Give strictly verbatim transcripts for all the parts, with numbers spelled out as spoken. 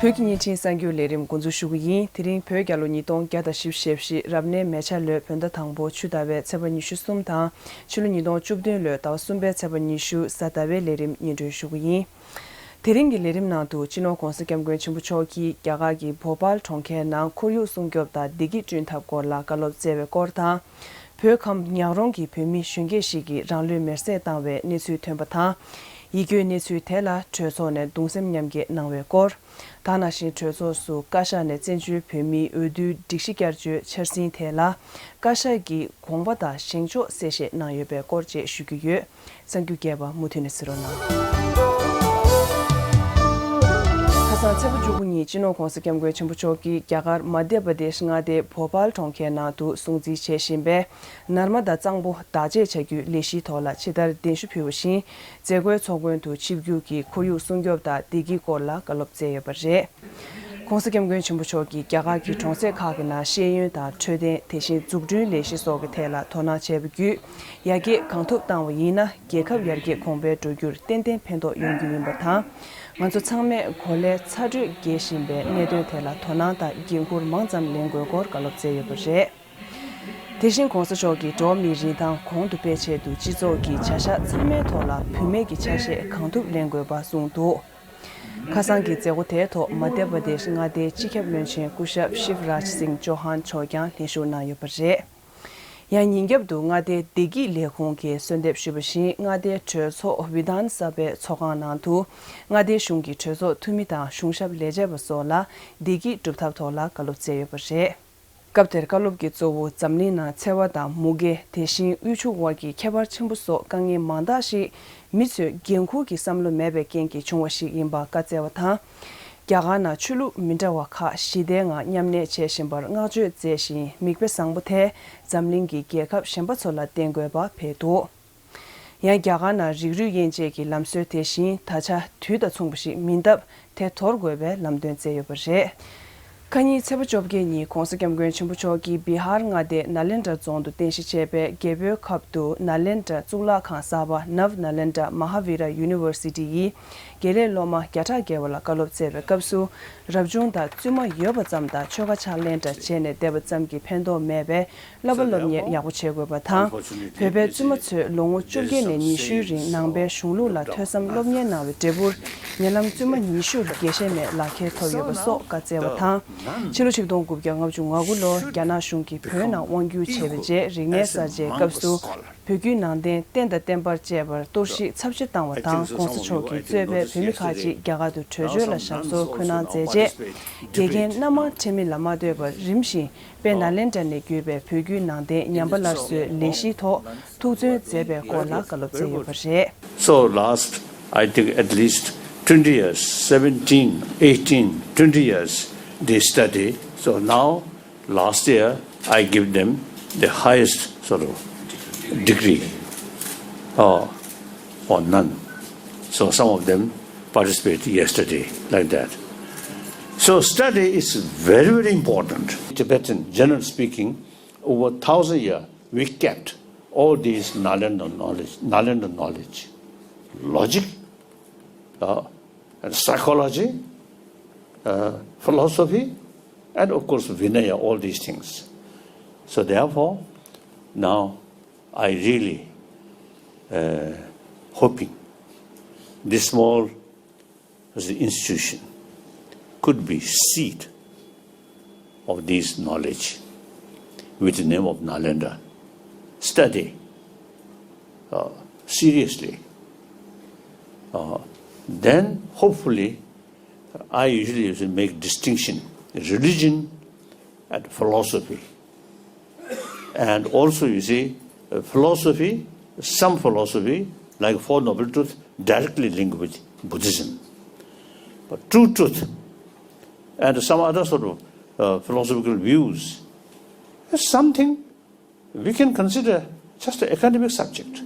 བོད་ཀྱི་བརྙན་འཕྲིན་གསར་འགྱུར་ལས་རིམ་འགོ་འཛུགས་ཞུ་གི་ཡིན། དེ་རིང་བོད་རྒྱལ་ལོ་ཉིས་སྟོང་བརྒྱ་དང་བཞི་བཅུ་ཞེ་བཞི་རབ་གནས་མེ་བྱ་ལོའི་བོད་ཟླ་དང་པོ་ཆུ་ཟླ་བའི་ཚེས་པ་ཉི་ཤུ་གསུམ་དང་ཕྱི་ལོ་ཉིས་སྟོང་བཅུ་བདུན་ལོའི་ཟླ་བ་གསུམ་པའི་ཚེས་པ་ཉི་ཤུ་གཟའ་ཟླ་བའི་ལས་རིམ་སྙན་སྒྲོན་ཞུ་གི་ཡིན། དེ་རིང་གི་ལས་རིམ་ནང་དུ་སྤྱི་ནོར་༧གོང་ས་༧སྐྱབས་མགོན་ཆེན་པོ་མཆོག་གིས་རྒྱ་གར་གྱི་བྷོ་པཱལ་གྲོང་ཁྱེར་ནང་ཁོར་ཡུག་སྲུང་སྐྱོབ་དང་བདེ་སྐྱིད་བསྐྲུན་ཐབས་སྐོར་ལ་བཀའ་སློབ་སྩལ་བའི་སྐོར་དང་། བོད་ཁམས་ཉག་རོང་གི་བོད་མི་གཞོན་སྐྱེས་ཤིག་གིས་རང་ལུས་མེར་སྲེག་བཏང་བའི་གནས་ཚུལ་ཐོན་པ་དང་། ཡིད་སྐྱོའི་གནས་ཚུལ་དེ་ལ་གྲོས་ཚོགས་ནས་གདུང་སེམས་མཉམ་སྐྱེད་གནང་བའི་སྐོར། ད་ནང་བཞིན་གྲོས་ཚོགས་སུ་བཀའ་ཤག་ནས་བཙན་བྱོལ་བོད་མིའི་འོས་བསྡུའི་སྒྲིག་གཞི་བསྐྱར་བཅོས་འཆར་ཟིན་ཐད་ལ་བཀའ་ཤག་གི་དགོངས་པ་དང་བཞེངས་ཕྱོགས་གསལ་བཤད་གནང་ཡོད་པའི་སྐོར་བཅས་ཞུ་རྒྱུ་ཡོད། གསར་འགྱུར་རྒྱས་པ་མུ་མཐུད་ནས་གཟིགས་རོགས་གནང་། ཁ་སང་ཚེས་པ་བཅུ་དགུ་ཉིན་སྤྱི་ནོར་༧གོང་ས་༧སྐྱབས་མགོན་ཆེན་པོ་མཆོག་གིས་རྒྱ་གར་མ་དྷྱ་པ་དེཤ་མངའ་སྡེའི་བྷོ་པཱལ་གྲོང་ཁྱེར་ནང་དུ་སྲུང་བརྩི་བྱེད་བཞིན་པའི་ནར་མ་དང་གཙང་པོ་བདག་གཅེས་བྱ་རྒྱུའི་ལས་གཞིའི་ཐོག་ལ་ཕྱི་ཟླར་གདན་ཞུ་ཕུལ་བ་བཞིན། མཛད་སྒོའི་ཚོགས་མགོན་དུ་ཆིབས་བསྒྱུར་གྱིས་ཁོར་ཡུག་སྲུང་སྐྱོབ་དང་བདེ་སྐྱིད་སྐོར་ལ་བཀའ་སློབ་སྩལ་ཡོད་པ་རེད། ༸གོང་ས་༸སྐྱབས་མགོན་ཆེན་པོ་མཆོག་གིས་རྒྱ་གར་གྱི་གྲོང་གསེབ་ཁག་གི་ནང་ཤེས་ཡོན་དང་འཕྲོད་བསྟེན། དེ་བཞིན་འཛུགས་སྐྲུན་ལས་གཞི་སོགས་ཀྱི་ཐད་ལ་དོ་སྣང་བྱས་པ་བརྒྱུད། ཡར་རྒྱས་གང་ཐུབ་བཏང་བ་ཡིན་ན་རྒྱལ་ཁབ་ཡར་རྒྱས་གོང་འཕེལ་འགྲོ་རྒྱུར་ཏན་ཏན་ཕན་ཐོགས་ཡོང་རྒྱུ་ཡིན་པ་དང་། ང་ཚོ་ཚང་མས་གོ་ལའི་ཚ་དྲོད་རྒྱས་བཞིན་པའི་གནད་དོན་ཐད་ལ་དོ་སྣང་དང་འགན་འཁུར་མང་ཙམ་ལེན་དགོས་སྐོར་བཀའ་སློབ་སྩལ་ཡོད་པ་རེད། དེ་བཞིན་༸གོང་ས་མཆོག་གིས་འགྲོ་བ་མིའི་རིན་ཐང་གོང་དུ་སྤེལ་ཆེད་དུ་སྤྱི་ཚོགས་ཀྱི་བྱ་གཞག་ཚང་མའི་ཐོག་ལ་བུད་མེད་ཀྱི་ཆ་ཤས་གང་ཐུབ་ལེན་དགོས་པ་གསུངས་འདུག་ཁ་སང་གི་མཛད་སྒོ་དེའི་ཐོག་མ་དྷྱ་པ་དེཤ་མངའ་སྡེའི་སྤྱི་ཁྱབ་བློན་ཆེན་སྐུ་ཞབས་ཤིབ་རཱཇ་སིང་ཅོ་ཧན་མཆོག་ཀྱང་ལྷན་ཞུགས་གནང་ཡོད་པ་རེད། ཡང་ཉིན་རྒྱབ་ཏུ་མངའ་སྡེའི་བདེ་སྐྱིད་ལས་ཁུངས་ཀྱིས་གསོལ་འདེབས་ཞུས་པ་བཞིན། མངའ་སྡེའི་གྲོས་ཚོགས་བི་དྷཱན་ས་བྷའི་ཚོགས་ཁང་ནང་དུ་མངའ་སྡེའི་གཞུང་གི་གྲོས་ཚོགས་འཐུས་མི་དང་གཞུང་ཞབས་ལས་བྱེད་པ་སོགས་ལ་བདེ་སྐྱིད་སྒྲུབ་ཐབས་ཐོག་ལ་བཀའ་སློབ་སྩལ་ཡོད་པ་རེད། སྐབས་དེར་བཀའ་སློབ་ཀྱི་གཙོ་བོ་འཛམ་གླིང་ནང་འཚེ་བ་དང་མུ་གེ། དེ་བཞིན་དབུལ་ཕྱུག་དབར་གྱི་ཁྱད་པར་ཆེན་པོ་སོགས་དཀའ་ངལ་མང་དག་ཞིག་མི་ཚོས་འགན་འཁུར་གྱི་བསམ་བློ་མེད་པའི་རྐྱེན་གྱིས་བྱུང་བ་ཞིག་ཡིན་པ་བཀའ་སྩལ་བ་དང་། རྒྱ་གར་ནང་ཆོས་ལུགས་མི་འདྲ་བ་ཁག་ཞི་བདེའི་ངང་མཉམ་གནས་བྱེད་བཞིན་པར་བསྔགས་བརྗོད་མཛད་བཞིན། མིག་དཔེ་བཟང་པོ་དེ་འཛམ་གླིང་གི་རྒྱལ་ཁབ་གཞན་པ་ཚོ་ལ་བསྟན་དགོས་པ་འཕེལ་འདུག་ཡང་རྒྱ་གར་ནང་རིགས་རུས་དབྱེ་འབྱེད་ཀྱི་ལམ་སྲོལ་དེ་བཞིན་ད་ཆ་དུས་དང་མཚུངས་པ་ཞིག་མིན་སྟབས། དེ་དོར་དགོས་པའི་ལམ་སྟོན་མཛད་ཡོད་པ་རེད། ཁ་ཉིན་ཚེས་པ་བཅོ་བརྒྱད་ཉིན་༸གོང་ས་༸སྐྱབས་མགོན་ཆེན་པོ་མཆོག་གིས་བི་ཧར་མངའ་སྡེའི་ནཱ་ལེནྡྲ་རྫོང་དུ་རྟེན་གཞི་བྱས་པའི་རྒྱལ་པོའི་ཁབ་ཏུ་ནཱ་ལེནྡྲ་གཙུག་ལག་ཁང་གསར་པ་Nav Nalanda Mahavira University ཡི་དགེ་ལས་སློབ་མ་བརྒྱ་ཕྲག་བརྒལ་བ་ལ་བཀའ་སློབ་སྩལ་བའི་སྐབས་སུ། རབ་བྱུང་དང་བཙུན་མ་ཡོད་པ་ཙམ་དང་ཆོལ་ཁ་ཕྱག་ལེན་འདྲ་བྱས་ནས་བསྡད་པ་ཙམ་གྱིས་ཕན་ཐོགས་མེད་པས། བསླབ་པ་སློབ་གཉེར་ཡག་པོ་བྱེད་དགོས་པ་དང་། བོད་པའི་བཙུན་མ་ཚོས་ལོ་ངོ་བཅོ་བརྒྱད་ནས་ཉི་ཤུའི་རིང་ནང་པའི་གཞུང་ལུགས་ལ་ཐོས་བསམ་སློབ་གཉེར་གནང་བའི་འབྲས་བུར། ཉེ་ལམ་བཙུན་མ་ཉི་ཤུར་དགེ་བཤེས་མའི་ལག་ཁྱེར་ཐོབ་ཡོད་པ་སོགས་བཀའ་སྩལ་བ་དང་། ཕྱི་ལོ་ཆིག་སྟོང་དགུ་བརྒྱ་ལྔ་བཅུ་ང་དགུ་ལོར་རྒྱ་ནག་གཞུང་གིས་བོད་ནང་དབང་བསྒྱུར་བྱས་པའི་རྗེས། རིག་གནས་གསར་བརྗེའི་སྐབས་སུ། བོད་བརྒྱུད་ནང་བསྟན་བསྟན་དང་བསྟན་པར་གཅེས་པར་གཏོར་བཤིག་ཚབས་ཆེ་བཏང་བ་དང་། ༸གོང་ས་མཆོག་གིས་གཙོས་པའི་བོད་མི་ཁག་ཅིག་རྒྱ་གར་དུ་བྲོས་བྱོལ་ལ་ཞབས་སོར་འཁོད་གནང་མཛད་རྗེས། དགེ་རྒན་སྣ་མང་ཁྲིད་མི་ལ་མ་ལྟོས་པར་རིམ་བཞིན། དཔལ་ནཱ་ལེནྡྲ་ནས་བརྒྱུད་པའི་བོད་བརྒྱུད་ནང་བསྟན་ཉམས་པ་སླར་གསོའི་ལས་གཞིའི་ཐོག་ཐུགས་བརྩོན་མཛད་པའི་སྐོར་ལ་བཀའ་སློབ་སྩལ་ཡོད་པ་རེད། So last, I think at least twenty years, seventeen, eighteen, twenty years, they study. So now, last year, I give them the highest sort of degree, uh, or none. So some of them participate yesterday, like that. So study is very, very important. Tibetan, general speaking, over thousand years, we kept all these Nalanda knowledge, Nalanda knowledge, logic, uh, and psychology, uh, philosophy, and of course Vinaya, all these things. So therefore, now I really, uh, hoping this small as the institution could be seat of this knowledge with the name of Nalanda. Study, uh, seriously. Uh, then hopefully, I usually, usually make distinction, religion and philosophy. And also, you see, uh, philosophy, some philosophy, like Four Noble Truths, directly linked with Buddhism. But true truth and some other sort of, uh, philosophical views is something we can consider just an academic subject.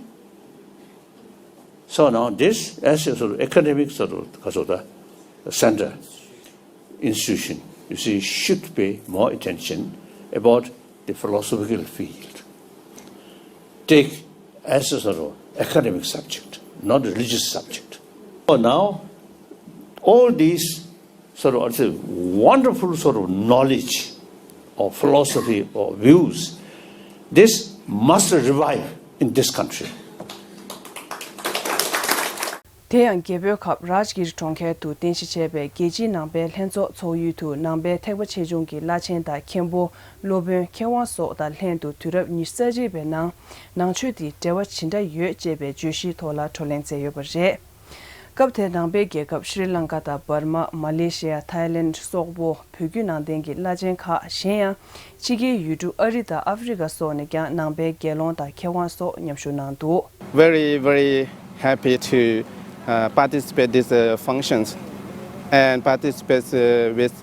So now this, as a sort of academic sort of, sort of center, institution, you see, should pay more attention about the philosophical field. Take as a sort of academic subject, not a religious subject. So now, all these sort of, it's a wonderful sort of knowledge or philosophy or views. This must revive in this country. དེ་ཡང་རྒྱལ་པོའི་ཁབ་རཱཇ་གིར་གྲོང་ཁྱེར་དུ་རྟེན་གཞི་བྱས་པའི་རྒྱལ་སྤྱིའི་ནང་པའི་ལྷན་ཚོགས་ཚོགས་ཡུལ་དུ་ནང་པའི་ཐེག་པ་ཆེ་ཆུང་གི་བླ་ཆེན་དང་མཁན་པོ། སློབ་དཔོན། མཁས་དབང་སོགས་དང་ལྷན་དུ་དུས་རབས་ཉི་ཤུ་རྩ་གཅིག་པའི་ནང་ནང་ཆོས་དེ་འབྲེལ་བ་ཇི་འདྲ་ཡོད་ཅེས་པའི་བརྗོད་གཞིའི་ཐོག་ལ་བགྲོ་གླེང་མཛད་ཡོད་པ་རེད། སྐབས་དེར་ནང་པའི་རྒྱལ་ཁབ་ཤྲི་ལང་ཀ་དང་འབར་མ། མ་ལེ་ཤི་ཡ། ཐའི་ལེན་སོག་པོ། བོད་བརྒྱུད་ནང་བསྟན་གྱི་བླ་ཆེན་ཁག་གཞན་ཡང་ཕྱི་རྒྱལ་ཡུལ་གྲུ་ཨ་རི་དང་ཨ་ཧྥེ་རི་ཀ་སོགས་ནས་ཀྱང་ནང་པའི་དགེ་སློང་དང་མཁས་དབང་སོགས་མཉམ་ཞུགས་གནང་འདུག Very, very happy to uh, participate these uh, functions and participate uh, with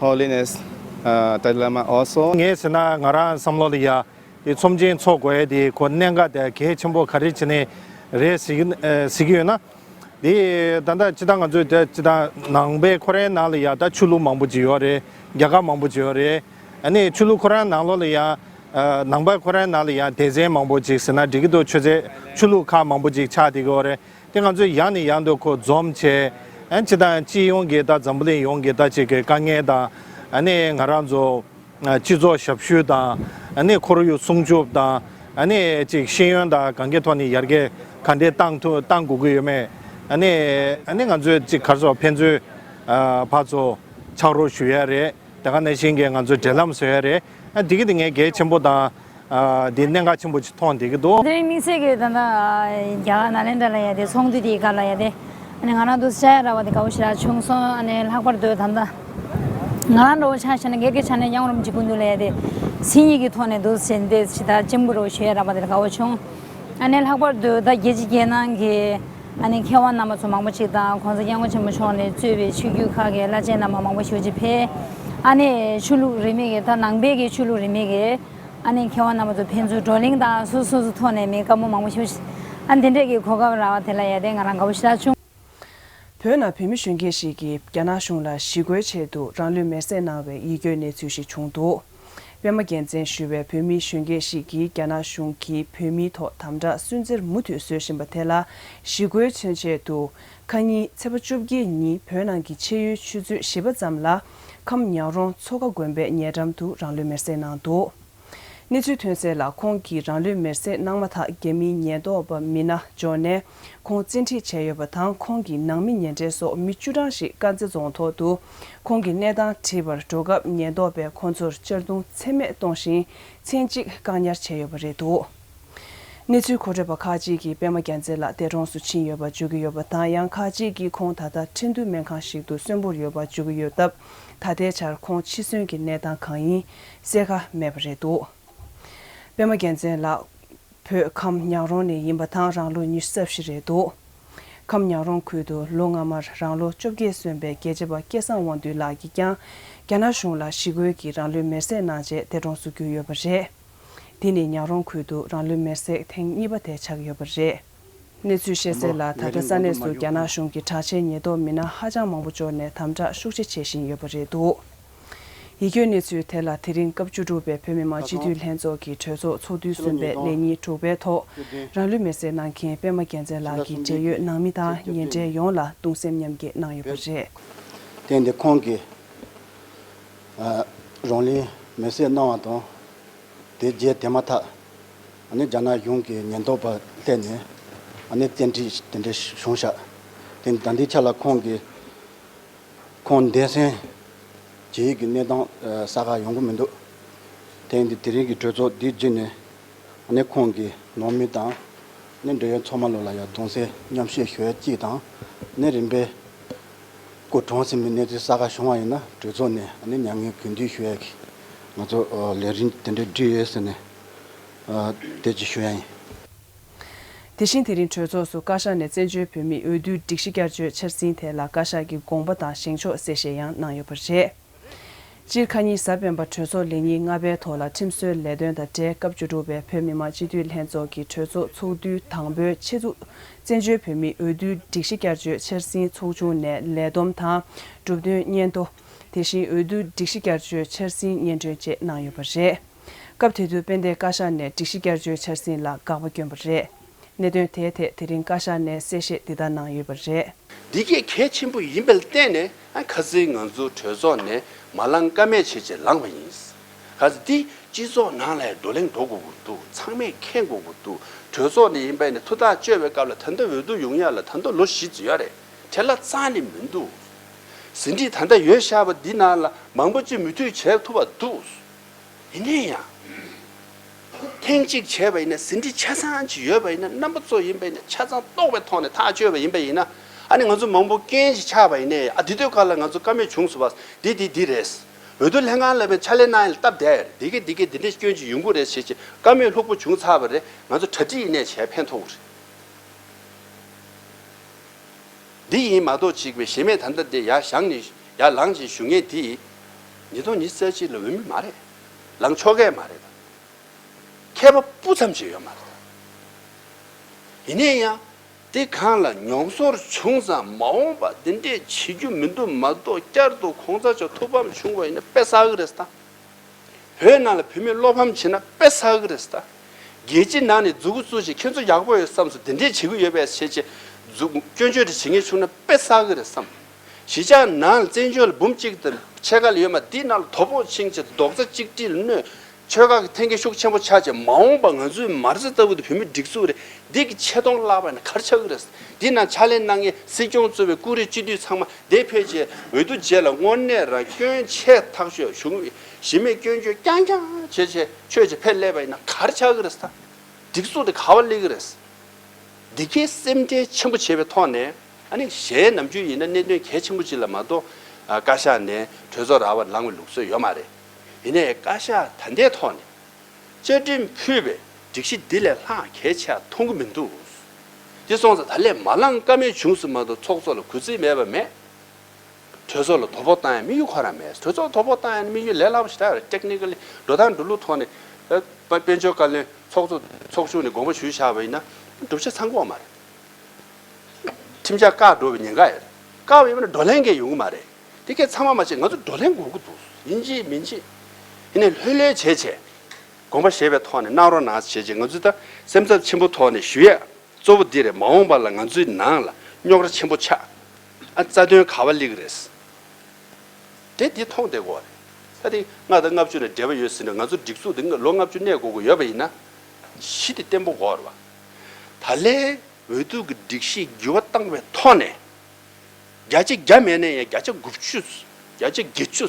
Holiness uh, Dalai Lama also. ངས་ཟེར་ན་ང་རང་བསམ་བློ་ལ་ཡ། དེ་ཚོམས་ཆེན་ཚོགས་དགོས་ཡ་དེ་ཁོ་གནད་འགག་དེ་གལ་ཆེན་པོ་ག་རེ་བྱས་ནས་རེད་ཟེར་གྱི་ཨ་ཟེར་གྱི་ཡོད་ན། དེ་ད་ལྟ་སྤྱི་བཏང་ང་ཚོས་དེ་སྤྱི་བཏང་ནང་པའི་ཁོ་རའི་ནང་ལ་ཡ་ད་ཆོས་ལུགས་མང་པོ་ཅིག་ཡོད་རེད། རྒྱལ་ཁབ་མང་པོ་ཅིག་ཡོད་རེད། ཨ་ནི་ཆོས་ལུགས་ཁོ་རའི་ནང་ལོགས་ལ་ཡ་ཨ་ནང་པ་ཁོ་རའི་ནང་ལ་ཡ་སྡེ་ཚན་མང་པོ་ཅིག་ཟེར་ན་འགྲིག་གི་འདུག་ཆོས་ཚན་ཆོས་ལུགས་ཁག་མང་པོ་ཅིག་ཆགས་བསྡད་ཀྱི་ཡོད་རེད། དེ་ང་ཚོས་ཡང་ནས་ཡང་དུ་ཁོ་འཛོམས་བྱས། ཨ་ནི་སྤྱི་བཏང་སྤྱི་ཡོངས་ཀྱི་ད་འཛམ་བུ་གླིང་ཡོངས་ཀྱི་ད་ཅིག་གི་དཀའ་ངལ་དང་། ཨ་ནི་ང་རང་ཚོ་ཨ་སྤྱི་ཚོགས་ཞབས་ཞུ་དང་། ཨ་ནི་ཁོར་ཡུག་སྲུང་སྐྱོབ་དང་། ཨ་ནི་ཅིག་ཤེས་ཡོན་དང་གང་གའི་ཐོག་ནས་ཡར་རྒྱས་ག་འདྲས་བཏང་ཐུབ་བཏང་དགོས་ཀྱི་ཡོད་མེད། ཨ་ནི་ཨ་ནི་ང་ཚོས་ཅིག་ག་རེ་ཟེར་ཕན་ཚུན་ཨ་ཕར་ཚུར་ཕྱག་རོགས་ཞུ་ཡ་རེད། དེ་ག་ནང་བཞིན་གྱི་ང་ཚོས་འབྲེལ་ལམ་བཟོ་ཡ་རེད། ཨ་འདི་གི་དེ་ངས་གལ་ཆེན་པོ་དང་། ཨ་འདི་གནད་འགག་ཆེན་པོ་ཅིག་མཐོང་བསྡད་ཀྱི་འདུག་དེ་རིང་དམིགས་བསལ་གྱིས་ད་ལྟ་རྒྱ་གར་ནཱ་ལེནྡྲ་ལ་ཡ་དེ་ཚོགས་འདུ་དེའི་སྐབས་ལ་ཡ་དེ། ཨ་ནི་ང་རང་འདུག་སེ་བྱ་ཡ་རག་པ་དེ་དགའ་པོ་ཞེ་དྲག་བྱུང་སོང་། ཨ་ནི་ལྷག་པར་དུ་ད་ལྟ་ང་རང་འདྲ་བོ་ཆ་བཞག་ན་སྒེར་གྱི་ཆ་ནས་གཡང་རུམ་གྱི་སྐུ་མདུན་ལ་ཡ་དེ་སེམས་ཉིད་ཀྱི་ཐོག་ནས་འདུག་སེ་འདི་ཇི་ལྟར་གཅེན་པོ་འདྲ་བོ་ཞུ་ཡ་རག་པ་དེ་དགའ་པོ་བྱུང་། ཨ་ནི་ལྷག་པར་དུ་ད་རྒྱལ་སྤྱི་རྒྱལ་ནང་གི་ཨ་ནི་མཁས་དབང་རྣམ་པ་ཚོ་མང་པོ་ཅིག་དང་གོང་ས་སྐྱབས་མགོན་ཆེན་པོ་མཆོག་ནས་གཙོས་པའི་ཆོས་བརྒྱུད་ཁག་གི་བླ་ཆེན་རྣམ་པ་མང་པོ་ཞེ་པོ་ཅིག་ཕེབས། ཨ་ནི་ཆོས་ལུགས་རིས་མེད་ཀྱི་ད་ནང་པའི་གི་ཆོས་ལུགས་རིས་མེད་ཀྱི་ཨ་ནི་མཁས་དབང་རྣམ་པ་ཚོ་ཕན་ཚུན་བགྲོ་གླེང་དང་སོ་སོ་སོ་ཐོག་ནས་མི་བཀའ་མོལ་མང་པོ་ཞེ་པོ་ཅིག་ཨ་ནི་དེ་འདྲས་ཀྱི་གོ་སྐབས་རག་པ་དེ་ལ་ཡ་དེ་ང་རང་དགའ་པོ་ཞེ་དྲག་བྱུང་། བོད་ནང་བོད་མི་གཞོན་སྐྱེས་ཤིག་གིས་རྒྱ་ནག་གཞུང་ལ་ཞི་རྒོལ་ཆེད་དུ་རང་ལུས་མེར་སྲེག་གནང་བའི་ཡིད་སྐྱོའི་གནས་ཚུལ་ཞིག་བྱུང་འདུག་པད་མ་རྒྱལ་མཚན་ཞུ་བའི་བོད་མི་གཞོན་སྐྱེས་ཤིག་གིས་རྒྱ་ནག་གཞུང་གིས་བོད་མིའི་ཐོག་དམ་དྲག་སུན་གཙེར་མུ་མཐུད་བཟོ་བཞིན་པ་དེ་ལ་ཞི་རྒོལ་མཚོན་ཆེད་དུ། ཁ་ཉིན་ཚེས་པ་བཅོ་བརྒྱད་ཉིན་བོད་ནང་གི་ཕྱེད་ཡོལ་ཆུ་ཚོད་བཞི་པ་ཙམ་ལ་ཁམས་ཉག་རོང་མཚོ་ཁ་དགོན་པའི་ཉེ་འགྲམ་དུ་རང་ལུས་མེར་སྲེག་གནང་འདུག་གནས་ཚུལ་ཐོན་གསལ་ལ། ཁོང་གིས་རང་ལུས་མེར་སྲེག་གནང་མ་ཐག་རྒྱ་མིའི་ཉེན་རྟོག་པ་མི་སྣ་འབྱོར་ནས་ཁོང་བཙན་ཁྲིད་བྱས་ཡོད་པ་དང་། ཁོང་གི་ནང་མི་ཉེ་འབྲེལ་སོགས་མི་བཅུ་གྲངས་ཤིག་དཀར་མཛེས་རྫོང་ཐོག་ཏུ་ཁོང་གི་གནས་སྟངས་དྲིས་པར་འགྲོ་སྐབས་ཉེན་རྟོག་པས་ཁོང་ཚོར་གཅར་རྡུང་ཚད་མེད་གཏོང་ཞིང་མཚན་གཅིག་བཀག་ཉར་བྱས་ཡོད་པ་རེད་འདུག་གནས་ཚུལ་མཁོ་སྤྲོད་པ་ཁག་ཅིག་གིས་པད་མ་རྒྱལ་མཚན་ལགས་འདས་གྲོངས་སུ་ཕྱིན་ཡོད་པ་བརྗོད་ཀྱི་ཡོད་པ་དང་། ཡང་ཁག་ཅིག་གིས་ཁོང་ད་ལྟ་ཁྲིན་ཏུའུ་སྨན་ཁང་ཞིག་ཏུ་གསོན་པོར་ཡོད་པ་བརྗོད་ཀྱི་ཡོད་སྟབས། ད་ལྟའི་ཆར་ཁོང་འཆི་གསོན་གྱི་གནས་སྟངས་གང་ཡིན་གསལ་ཁ་མེད་པ་རེད་འདུག་པད་མ་རྒྱལ་མཚན་ལགས་བོད་ཁམས་ཉག་རོང་ནས་ཡིན་པ་དང་། རང་ལོ་ཉི་ཤུ་རྩ་བཞི་རེད་འདུག་ཁམས་ཉག་རོང་ཁུལ་དུ་ལོ་སྔ་མར་རང་ལོ་བཅོ་བརྒྱད་སོན་པའི་རྒྱལ་གཅེས་པ་སྐལ་བཟང་དབང་འདུས་ལགས་ཀྱིས་ཀྱང་རྒྱ་ནག་གཞུང་ལ་ཞི་རྒོལ་གྱིས་རང་ལུས་མེར་སྲེག་གནང་རྗེས་འདས་གྲོངས་སུ་གྱུར་ཡོད་པ་རེད། འདི་ནི་ཉག་རོང་ཁུལ་དུ་རང་ལུས་མེར་སྲེག་ཐེངས་གཉིས་པ་དེ་ཆགས་ཡོད་པ་རེད། གནས་ཚུལ་ཤེས་གསལ་ལ། ད་ལྟ་ས་གནས་སུ་རྒྱ་ནག་གཞུང་གི་དྲག་ཆས་ཉེན་རྟོག་མི་སྣ་ཧ་ཅང་མང་པོ་འབྱོར་ནས་དམ་དྲག་ཤུགས་ཆེ་བྱེད་བཞིན་ཡོད་པ་རེད་འདུག་ཡིད་སྐྱོའི་གནས་ཚུལ་དེ་ལ། དེ་རིང་སྐབས་བཅུ་དྲུག་པའི་བོད་མི་མང་སྤྱི་འཐུས་ལྷན་ཚོགས་ཀྱི་གྲོས་ཚོགས་ཚོགས་དུས་གསུམ་པའི་ལས་ཉིན་དྲུག་པའི་ཐོག་རང་ལུས་མེར་སྲེག་གནང་མཁན་པད་མ་རྒྱལ་མཚན་ལགས་ཀྱི་འབྲེལ་ཡོད་ནང་མི་དང་ཉེ་འབྲེལ་ཡོངས་ལ་གདུང་སེམས་མཉམ་སྐྱེད་གནང་ཡོད་པ་རེད། དེ་འདི་ཁོང་གིས་ཨ་རང་ལུས་མེར་སྲེག་གནང་བ་དང་། དེ་རྗེས་དེ་མ་ཐག་ཨ་ནི་རྒྱ་ནག་གཞུང་གི་ཉེན་རྟོག་པ་སླེབས་ནས་ཨ་ནི་བཙན་ཁྲིད་དེ་འདྲ་བྱུང་ཤག་དེ་ད་ལྟའི་ཆ་ལ་ཁོང་གིས་ཁོང་འདས་གསོན་བྱེད་ཡིག་གི་གནས་སྟངས་ཨ་གསལ་ཁ་ཡོང་གི་མི་འདུག་དེ་ཡིན་དུས་དེ་རིང་གི་གྲོས་ཚོགས་འདི་བརྒྱུད་ནས་ཨ་ནི་ཁོང་གི་ནང་མི་དང་ཨ་ནི་འབྲེལ་ཡོད་ཚང་མ་ལོ་ལ་ཡང་གདུང་སེམས་མཉམ་སྐྱེད་ཞུ་ཡ་གཅིག་དང་། ཨ་ནི་རིམ་པས་སྐུ་གྲོངས་ཟིན་པའི་གནས་ཚུལ་གསལ་ཁ་བྱུང་བ་ཡིན་ན་གྲོས་ཚོགས་ནས་ཨ་ནི་མྱ་ངན་གུས་འདུད་ཞུ་ཡ་གི་ང་ཚོ་ཨ་ལས་རིམ་དེ་འདྲ་བསྒྲིགས་ཡོད་ཟེར་ནས་ཨ་དེ་ཅིག་ཞུ་ཡ་ཡིན། དེ་བཞིན་དེ་རིང་གྲོས་ཚོགས་སུ་བཀའ་ཤག་ནས་བཙན་བྱོལ་བོད་མིའི་འོས་བསྡུའི་སྒྲིག་གཞི་བསྐྱར་བཅོས་འཆར་ཟིན་ཐད་ལ་བཀའ་ཤག་གི་དགོངས་པ་དང་བཞེངས་ཕྱོགས་གསལ་བཤད་ཡང་གནང་ཡོད་པ་རེད། སྤྱིར་ཁ་ཉིན་གཟའ་སྤེན་པ་གྲོས་ཚོགས་ལས་ཉིན་ལྔ་པའི་ཐོག་ལ་ཁྲིམས་བཟོའི་ལས་དོན་དང་འབྲེལ་སྐབས་བཅུ་དྲུག་པའི་བོད་མི་མང་སྤྱི་འཐུས་ལྷན་ཚོགས་ཀྱི་གྲོས་ཚོགས་ཚོགས་དུས་དང་པོའི་ཆེད་དུ་བཙན་བྱོལ་བོད་མིའི་འོས་བསྡུའི་སྒྲིག་གཞི་བསྐྱར་བཅོས་འཆར་ཟིན་ཚོགས་ཆུང་ནས་ལས་བསྡོམས་དང་གྲུབ་དོན་སྙན་ཐོ། དེ་བཞིན་འོས་བསྡུའི་སྒྲིག་གཞི་བསྐྱར་བཅོས་འཆར་ཟིན་སྙན་སྒྲོན་བཅས་གནང་ཡོད་པ་རེད། སྐབས་དེ་དུས་དཔལ་ལྡན་བཀའ་ཤག་ནས་སྒྲིག་གཞི་བསྐྱར་བཅོས་འཆར་ཟིན་ལ་དགག་པ་བསྐྱོན་པ་རེད། གནད་དོན་དེའི་ཐད་དེ་རིང་བཀའ་ཤག་ནས་གསལ་བཤད་འདི་ལྟར་གནང་ཡོད་པ་རེད། འདི་གས་གལ་ཆེན་པོ་ཡིན་པ་ལ་བརྟེན་ནས་ཨ་ཁ་སང་ང་ཚོ་གྲོས་ཚོགས་ནས་མ་ལངས་ཀ་མེད་བྱས་བྱས་ལངས་པ་ཡིན། ག་ཚོད་འདི་སྤྱི་ཚོགས་ནང་ལ་བགྲོ་གླེང་འགྲོ་དགོས་ཀྱི་འདུག་ཚང་མས་མཁྱེན་དགོས་ཀྱི་འདུག་གྲོས་ཚོགས་ནས་ཡིན་པ་ཡིན་ན་ཐུགས་ཐག་གཅོད་པའི་སྐབས་ལ་ད་ལྟ་འོས་བསྡུ་ཡོང་ཡ་ལ་ད་ལྟ་ལོ་བཞི་ཙམ་ཡོད་རེད། བྲེལ་བ་རྩ་ནས་མི་འདུག་ཟིན་བྲིས་ད་ལྟ་ཡོད་བཞག་པ་འདི་ནང་ལ་མང་པོ་ཅིག་མོས་མཐུན་བྱེད་ཐུབ་པ་འདུག་ཡིན་ནའི་ཡང་། ཐེངས་གཅིག་བྱས་པ་ཡིན་ན་ཟིན་བྲིས་ཆ་ཚང་ཅིག་ཡོད་པ་ཡིན་ན་རྣམ་པ་ཚོ་ཡིན་པ་ཡིན་ན་ཆ་ཚང་རྟོགས་པའི་ཐོག་ནས་ཐག་གཅོད་པ་ཡིན་པ་ཡིན་ན་ཨ་ནི་ང་ཚོ་མང་པོ་རྐྱེན་ཅིག་ཆགས་པ་ཡིན་ནའི་ཨ་འདི་དུས་སྐབས་ལ་ང་ཚོ་བཀའ་མོལ་བྱུང་སོང་བ་འདི་འདི་འདི་རེད། འོས་བསྡུ་ལྷན་ཁང་ལ་ཕྱག་ལས་གནང་ཡ་ལ་སྟབས་བདེ་ཡ་རེད། འདི་གས་འདི་གས་འདི་འདྲས་སྐྱོན་ཅིག་ཡོང་གི་རེད་ཟེར་ཅིག་བཀའ་མོལ་ལྷུག་པོ་བྱུང་ཚར་བ་རེད། ང་ཚོ་གྲ་སྒྲིག་ཡིན་ནའི་བྱས་ཕན་ཐོགས་གི་རེད། འདི་ཡིན་མ་གཏོགས་གཅིག་པའི་གཞན་མེད་ད་ལྟ་འདི་ཡར་བཞེངས་ནས་ཡར་ལངས་བྱས་ཞུ་མཁན་འདི་ཉིས་སྟོང་ཉི་ཤུ་རྩ་གཅིག་ལ་འོས་མི་མ་རེད། ལངས་ཆོག་གི་མ་རེད། མཁས་པ་སྤུ་ཙམ་ཅིག་ཡོད་མ་རེད། ཡིན་ནའི་ཡང་འདི་གང་ལ་མྱོང་ཚོར་བྱུང་ཙང་མ་འོངས་པ་འདི་འདྲས་བྱེད་རྒྱུ་མི་འདུག་མ་གཏོགས་བསྐྱར་དུ་གོང་ས་མཆོག་ཐུགས་ཕམ་བྱུང་བ་ཡིན་ན་དཔེ་བསགས་གི་རེད་ད། བོད་ནང་ལ་བོད་མི་བློ་ཕམ་བྱེད་ན་དཔེ་བསགས་གི་རེད་ད། རྒྱལ་སྤྱི་ནང་ནས་མཛུབ་གུ་བཙུགས་བྱས་ཁྱེད་ཚོ་ཡག་པོ་ཡོད་བསམ་སོང་དེ་འདྲས་བྱེད་གི་ཡོད་པས་བྱས་བྱས་མཛུབ་སྐྱོན་བརྗོད་དེ་བྱེད་མཁན་བྱུང་ན་དཔེ་བསགས་གི་རེད་བསམ། གཞིས་ཆགས་ནང་ལ་བཙན་བྱོལ་ལ་འབུམ་གཅིག་དང་ཕྱེད་ཀ་ལ་ཡོད་མ་འདི་ནང་ལ་དོ་ཕོག་ཕྱིན་བྱས་རྡོག་རྩ་གཅིག་སྒྲིལ་གནོད། ཆོལ་ཁ་གི་འཐེན་འཁྱེར་ཤུགས་ཆེན་པོ་ཆགས་བྱས་མ་འོངས་པ་ང་ཚོའི་མ་རྩ་ལྟ་བུ་དེ་བོད་མི་སྒྲིག་འཛུགས་རེད། འདི་གི་ཆེ་མཐོང་བརླག་པ་ཡིན་ན་ག་རེ་ཆགས་གི་རེད། འདི་ནང་ཕྱག་ལས་གནང་མཁན་སྲིད་སྐྱོང་གཙོས་པའི་སྐུ་རིམ་སྤྱི་འཐུས་ཚང་མ་འདིར་ཕེབས་བྱས་འོས་བསྡུ་རྗེས་ལ་དངོས་གནས་རང་སྐྱོན་ཆེ་ཐག་ཆོད་བྱུང་། གཞི་མེད་སྐྱོན་བརྗོད་རྐྱང་རྐྱང་བྱས་བྱས་ཆོས་བྱས་ཕེབས་སླེབས་པ་ཡིན་ན་ག་རེ་ཆགས་གི་རེད་ད། སྒྲིག་འཛུགས་དེ་ག་པར་སླེབས་གི་རེད། འདི་གའི་སེམས་ཁྲལ་ཆེན་པོ་བྱས་པའི་ཐོག་ནས་ཨ་ནི་གཞན་ནམ་རྒྱུན་ཡིན་ན་གནད་དོན་གལ་ཆེན་པོ་ཅིག་ལ་མ་གཏོགས་ཨ་བཀའ་ཤག་ནས་གྲོས་ཚོགས་ར་བ་ལངས་པའི་ལུགས་སྲོལ་ཡོད་མ་རེད། ཡིན་ནའི་བཀའ་ཤག་ད་ལྟའི་ཐོག་ནས་བཅའ་ཁྲིམས་ཕུད་པའི་སྒྲིག་གཞི་འདི་ལས་ལྷག་གལ་ཆེ་མཐོང་གི་མི་འདུག་དེ་སོང་ཙང་ད་ལས་མ་ལངས་ཀ་མེད་བྱུང་སོང་མ་གཏོགས་ཚོགས་གཙོ་ལ་གུས་བརྩི་མེད་པ་མེད། གྲོས་ཚོགས་ལ་དོ་ཕོག་བཏང་ཡ་དམིགས་ཡུལ་ཁོ་རང་མེད། གྲོས་ཚོགས་ལ་དོ་ཕོག་བཏང་ཡ་ནི་དམིགས་ཡུལ་ལས་སླ་པོ་ཞིག་རེད། ཊེག་ནི་ཀ་ལི་འགྲོ་སྟངས་འགྲོ་ལུགས་ཐོག་ནས་ཨ་དཔལ་འབྱོར་བཀའ་བློན་ཚོགས་གཙོ་ཚོགས་ཆུང་ནས་དགོངས་པ་ཞུས་བཞག་པ་ཡིན་ན་བསྒྲུབ་བྱ་ཚང་གི་ཡོད་མ་རེད། ཁྲིམས་འཆར་བཀག་འགྲོ་བའི་ཉེན་ཁ་ཡོད་རེད། བཀག་པ་ཡིན་ན་བགྲོ་གླེང་གིས་ཡོང་གི་མ་རེད། དེ་གས་ཚང་མ་མ་བྱས་ང་ཚོ་བགྲོ་གླེང་དགོས་ཀྱི་འདུག་ཡིན་གཅིག་མིན་གཅིག་ཡིན་ནའི་ལྷོད་ལྷོད་བྱས་བྱས་དགོངས་པ་བཞེས་པའི་ཐོག་ནས་གནང་རོགས་གནང་བྱས་བྱས་ང་ཚོས་ད་སེམས་འཚབ་ཆེན་པོ་ཐོག་ནས་ཞུ་ཡས། གཙོ་བོ་འདི་རེད། མ་འོངས་པ་ལ་ང་ཚོའི་ནང་ལ་རྙོག་དྲ་ཆེན་པོ་ཆགས། ཨ་རྩ་དོན་ག་པར་སླེབས་ཀྱི་རེད། དེ་འདི་མཐོང་བསྡད་དགོས་རེད། ད་དེ་ལྔ་དང་ལྔ་བཅུ་ནས་འབྲེལ་བ་ཡོད་ཟེར་ནས་ང་ཚོ་སྒྲིག་འཛུགས་འདི་ལོ་ལྔ་བཅུ་གནས་དགོས་ཀྱི་ཡོད་པ་ཡིན་ན་གཞི་དེ་བརྟན་པོ་དགོས་རེད་བ། ད་ལན་འོས་བསྡུ་གི་སྒྲིག་གཞི་འགྱུར་བ་བཏང་བའི་ཐོག་ནས་བརྒྱ་ཆ་བརྒྱ་མེད་ན་ཡང་བརྒྱ་ཆ་དགུ་བཅུ། བརྒྱ་ཆ་བརྒྱད་ཅུ།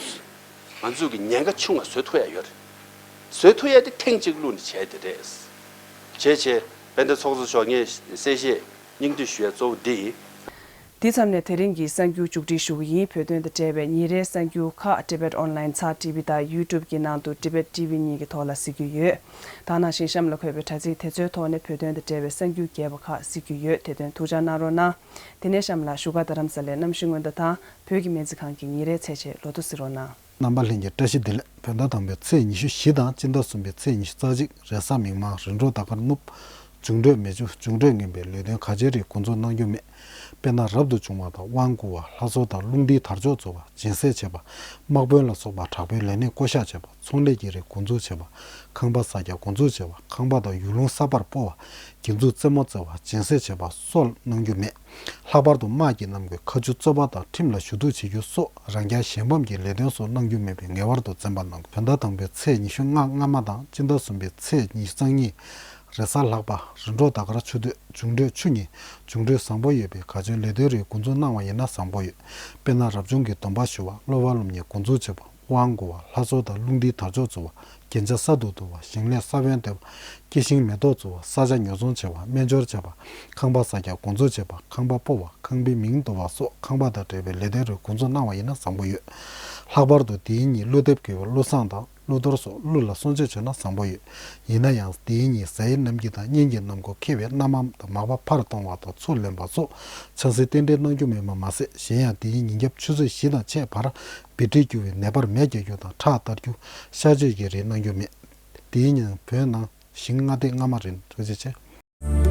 ང་ཚོ་གི་ཉེན་ཁ་ཆུང་བ་བཟོ་ཐུབ་ཡ་ཡོད་རེད། བཟོ་ཐུབ་ཡ་དེ་ཐེངས་གཅིག་བླུགས་ནས་བྱས་དེ་རེད། བྱས་བྱས་དཔལ་ལྡན་ཚོགས་གཙོ་མཆོག་ངས་གསལ་བཤད་སྙིང་བསྡུས་ཞུ་ཡ་གཙོ་བོ་འདི་ཡིན། འདི་ཙམ་ནས་དེ་རིང་གི་གསར་འགྱུར་མཇུག་སྒྲིལ་ཞུ་གི་ཡིན། བོད་དོན་དང་འབྲེལ་བའི་ཉིན་རེའི་གསར་འགྱུར་ཁག་Tibet Online ཚར་ཊི་ཝི་དང་YouTube གི་ནང་དུ་Tibet T V གཉིས་ཀྱི་ཐོག་ལ་གཟིགས་རྒྱུ་ཡོད། ད་ནང་བཞིན་གཤམ་ལ་འཁོད་པའི་དྲ་ཚིགས་དེ་ཚོའི་ཐོག་ནས་བོད་དོན་དང་འབྲེལ་བའི་གསར་འགྱུར་རྒྱས་པ་ཁག་གཟིགས་རྒྱུ་ཡོད། དེ་དོན་ཐུགས་འཇགས་གནང་རོགས་གནང་། དེ་ནས་གཤམ་ལ་བཞུགས་སྒར་རྡ་རམ་ས་ལའི་གནམ་གཤིས་སྔོན་བརྡ་དང་བོད་ཀྱི་སྨན་རྩིས་ཁང་གི་ཉིན་རེའི་ཚེས་ཆེན་ལོ་ཐོ་གཟིགས་རོགས་གནང་། རྣམ་པ་ལྷན་རྒྱས་བཀྲ་ཤིས་བདེ་ལེགས། བོད་ཟླ་དང་པོའི་ཚེས་ཉི་ཤུ་བཞི་དང་སྤྱི་ཟླ་གསུམ་པའི་ཚེས་ཉི་ཤུ་རྩ་གཅིག་རེས་གཟའ་མིག་དམར་རི་འབྲོག་ཟླ་དཀར་ནུབ། འབྱུང་འཕྲོད་མེ་ཆུ་འབྱུང་འཕྲོད་ངན་པའི་ལས་དོན་ག་ཅིའི་རིགས་འགོ་འཛུགས་གནང་རྒྱུ་མེད། དཔེར་ན་རབ་ཏུ་བྱུང་བ་དང་དབང་བསྐུར་བ། ལྷ་གསོལ་དང་རླུང་རྟའི་དར་ལྕོག་འཛུགས་པ། སྦྱིན་སྲེག་བྱེད་པ། དམག་དཔོན་ལ་སོགས་པ་དྲག་པོའི་ལས་སྣེ་བསྐོ་གཞག་བྱེད་པ། ཚོང་ལས་ཀྱི་རིགས་འགོ་འཛུགས་བྱེད་པ། ཁང་པ་གསར་རྒྱག་འགོ་འཛུགས་བྱེད་པ། ཁང་པ་དང་ཡུལ་ལུང་གསར་པར་སྤོ་བ། དགེ་འཛུགས་རྩེད་མོ་རྩེ་བ། སྦྱིན་སྲེག་བྱེད་པ་སོགས་གནང་རྒྱུ་མེད། ལྷག་པར་དུ་དམག་གི་རྣམ་ཀུན་མཁའ་སྤྱོད་རྩོད་པ་དང་ཁྲིམས་ལ་ཞུ་གཏུག་བྱེད་རྒྱུ་སོགས་རང་རྐྱ་གཞན་ཕམ་གྱི་ལས་དོན་སོགས་གནང་རྒྱུ་མེད་པའི་ངེས་པར་དུ་འཛེམ་པ་གནང་དགོས། བོད་ཟླ་དང་པོའི་ཚེས་ཉི་ཤུ་ལྔ་སྔ་མ་དང་སྤྱི་ཟླ་གསུམ་པའི་ཚེས་ཉི་ཤུ་རྩ་གཉིས་རེས་གཟའ་ལྷག་པ། རི་འབྲོག་ཟླ་དཀར་ཆུ་སྟོད། འབྱུང་འཕྲོད་ཆུ་གཉིས། འབྱུང་འཕྲོད་བཟང་པོ་ཡོད་པས་ག་ཅུང་ལས་དོན་རིགས་འགོ་འཛུགས་གནང་བ་ཡིན་ན་བཟང་པོ་ཡོད། དཔེར་ན་རབ་བྱུང་གི་སྡོམ་པ་ཞུ་བ། སློབ་པ་སློབ་གཉེར་འགོ་འཛུགས་བྱེད་པ། དབང་བསྐུར་བ། ལྷ་གསོལ་དང་རླུང་རྟའི་དར་ལྕོག་འཛུགས་པ། རྒྱན་ཆ་གསར་དུ་བསྡུ་བ། ཞིང་ལས་ས་བོན་འདེབས་པ། སྐྱེ་ཤིང་མེ་ཏོག་འཛུགས་པ། ས་ཆ་ཉོ་ཚོང་བྱེད་པ། སྨན་སྦྱོར་བྱེད་པ། ཁང་པ་གསར་རྒྱག་འགོ་འཛུགས་བྱེད་པ། ཁང་པ་སྤོ་བ། ཁང་པའི་མིང་བསྡུ་བ་སོགས་ཁང་པ་དང་འབྲེལ་བའི་ལས་དོན་རིགས་འགོ་འཛུགས་གནང་བ་ཡིན་ན་བཟང་པོ་ཡོད། ལྷག་པར་དུ་དེའི་ཉིན་ཀླུ་འདེབས་དགེ་བའི་ཀླུ་བསངས་དང་ཀླུ་གཏོར་སོགས་ཀླུ་ལ་སྲུང་བརྩི་བྱས་ན་བཟང་པོ་ཡོད། ཡིན་ན་ཡང་དེའི་ཉིན་གཟའ་ཡི་གནམ་དཀྱིལ་དང་གཉན་གྱི་གནམ་སྒོ་འཁེལ་བས་གནམ་དམག་དང་མར་པ་ཕར་གཏོང་བ་དང་ཚུར་ལེན་པ་སོགས་ཆབ་སྲིད་རྟེན་འབྲེལ་གནང་རྒྱུ་མེད་པ་མ་ཟད། གཞན་ཡང་དེའི་ཉིན་རྒྱབ་ཆུ་ཚོད་བཞི་དང་ཕྱེད་བར་བི་ཏྲི་རྒྱུ་བའི་ནད་པར་མེ་རྒྱག་རྒྱུ་དང་ཁྲག་གཏར་རྒྱུ། གཤག་བཅོས་ཀྱི་རིགས་གནང་རྒྱུ་མེད། དེའི་ཉིན་བོད་ནང་ཞིང་མངའ་སྡེ་སྔ་མ་རེད། ཐུགས་རྗེ་ཆེ།